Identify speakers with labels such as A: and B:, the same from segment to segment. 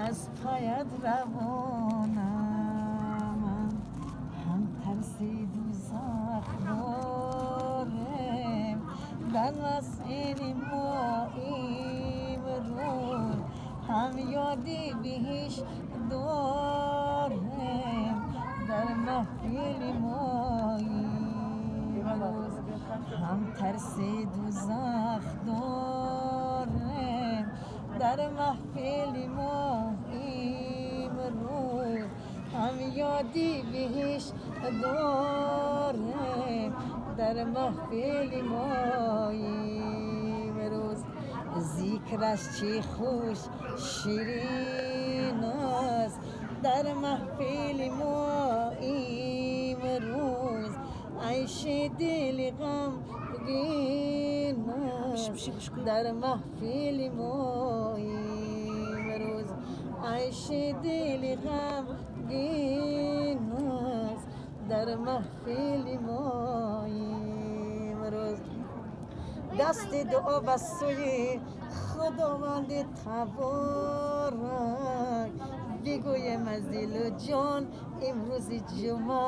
A: Аз пайат равонам, ҳам тарси дӯзах дорем дар масири мо имрӯз, ҳам ёди биҳишт дорем дар маҳфили мо имрӯз, ҳам тарси дӯзах дорем дар маҳфили мо имрӯз, ҳам ёди биҳишт дорем дар маҳфили мо имрӯз. Зикраш чӣ хуш ширин аст дар маҳфили мо имрӯз, айши дили ғамгин аст дар маҳфили мо имрӯз, айши дили ғамгин аст дар маҳфили мо имрӯз. Дасти дуо ба сӯи Худованди таборак бигӯем аз дилу ҷон, имрӯзи ҷумъа,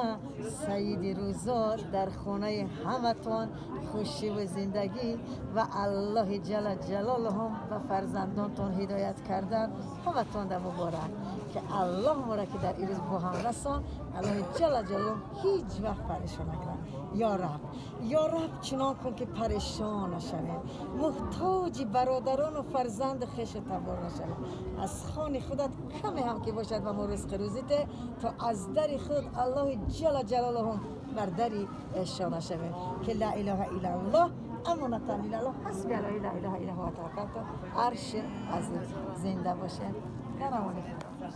A: саиди рӯзо, дар хонаи ҳаматон хушиву зиндагӣ ва Аллоҳи ҷалла ҷалолаҳум ба фарзандонтон ҳидоят кардан ҳаматон да муборак, ки Аллоҳ моро ки дар ин рӯз бо ҳам расон, Аллоҳи ҷалла ҷалолаҳу ҳеҷ вақт парешон накунад. Ё Раб, ё Раб, чунон кун, ки парешон нашавем, муҳтоҷи бародарону фарзанду хешу табор нашавем. Аз хони худат каме ҳам ки бошад ба мо ризқи рӯзӣ те, то аз дари худ Аллоҳи ҷалла ҷалолаҳум бар дари эшон нашавем, ки ла илаҳа иллаллоҳ, амонатан лиллаҳ, ҳасби аллоҳ, ла илаҳа илла ҳува, таваккалту арши азим. Зинда бошед, дар амони Худо.